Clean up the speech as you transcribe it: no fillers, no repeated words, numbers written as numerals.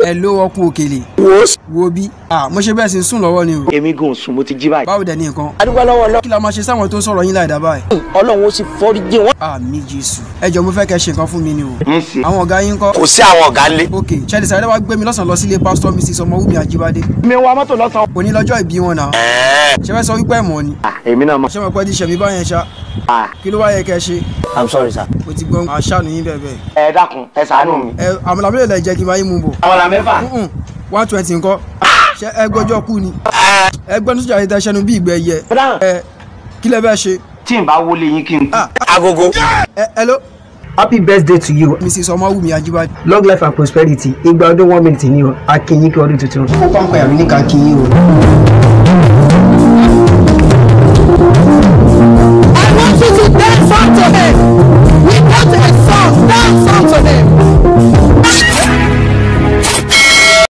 Ẹ ló ọkùn òkèlè. Wo bí. Mo ṣe bẹ́ẹ̀ sì ń sùn lọ́wọ́ ni o. Èmi gan sùn, mo ti jí báyìí. Báwo dẹ̀ ni nǹkan? Adúgbò lọ́wọ́ lọ. Kí la máa ṣe sáwọn tó ń sọ̀rọ̀ yín láìda báyìí? Ọlọ́run ó sì forí jìn wọ́n. Àmín Jésù. Ẹ jọ̀ọ́, mo fẹ́ kẹ́ ṣe nǹkan fún mi ni o. Àwọn ọ̀gá yín ńkọ́? Kò sí àwọn ọ̀gá ńlé. Ok, ṣẹ́ni sáré wá gbé mi lọ́sàn-án lọ sílé Pásítọ̀ Mrs. Ọmọwùmí Ajíbádé. Mi wa mọ́tò lọ́sàn-án. Òní lọ́jọ́ ìbí wọn náà. Ṣé fẹ́ sọ wípé ẹ̀mọ́ ni? Èmi náà mọ̀. Ṣé mo pẹ́ ti ṣẹ̀mí báyẹn ṣá? Kí ló wá yẹ kẹ́ ṣe? I'm sorry, sir. Mo ti gbọ́n àṣàánú yín bẹ́ẹ̀ bẹ́ẹ̀. Ẹ dákun, ẹ ṣàánú mi. Ẹ àmàlà mélòó lẹ jẹ́ kí n bá yín mú bọ̀? Àmàlà 6. 120 ńkọ́? Ṣé ẹ gbọ́jọ́ kú ni? Ẹ gbẹ́nu sójà yìí tẹ ṣẹnu bí ìgbẹ́ yẹ. Ẹ kí lẹ bẹ́ẹ̀ ṣe? Tí n bá wọlé yín kí n kú. Agogo. Ẹ hello. Happy birthday to you. Mrs. Ọmọwùmí Ajíbádé. Long life and prosperity. Igba ọdún 1 minute ni o. A kí yín kí ọdún tuntun. Ó pàǹpẹ́ àmì ní ká kí yín o.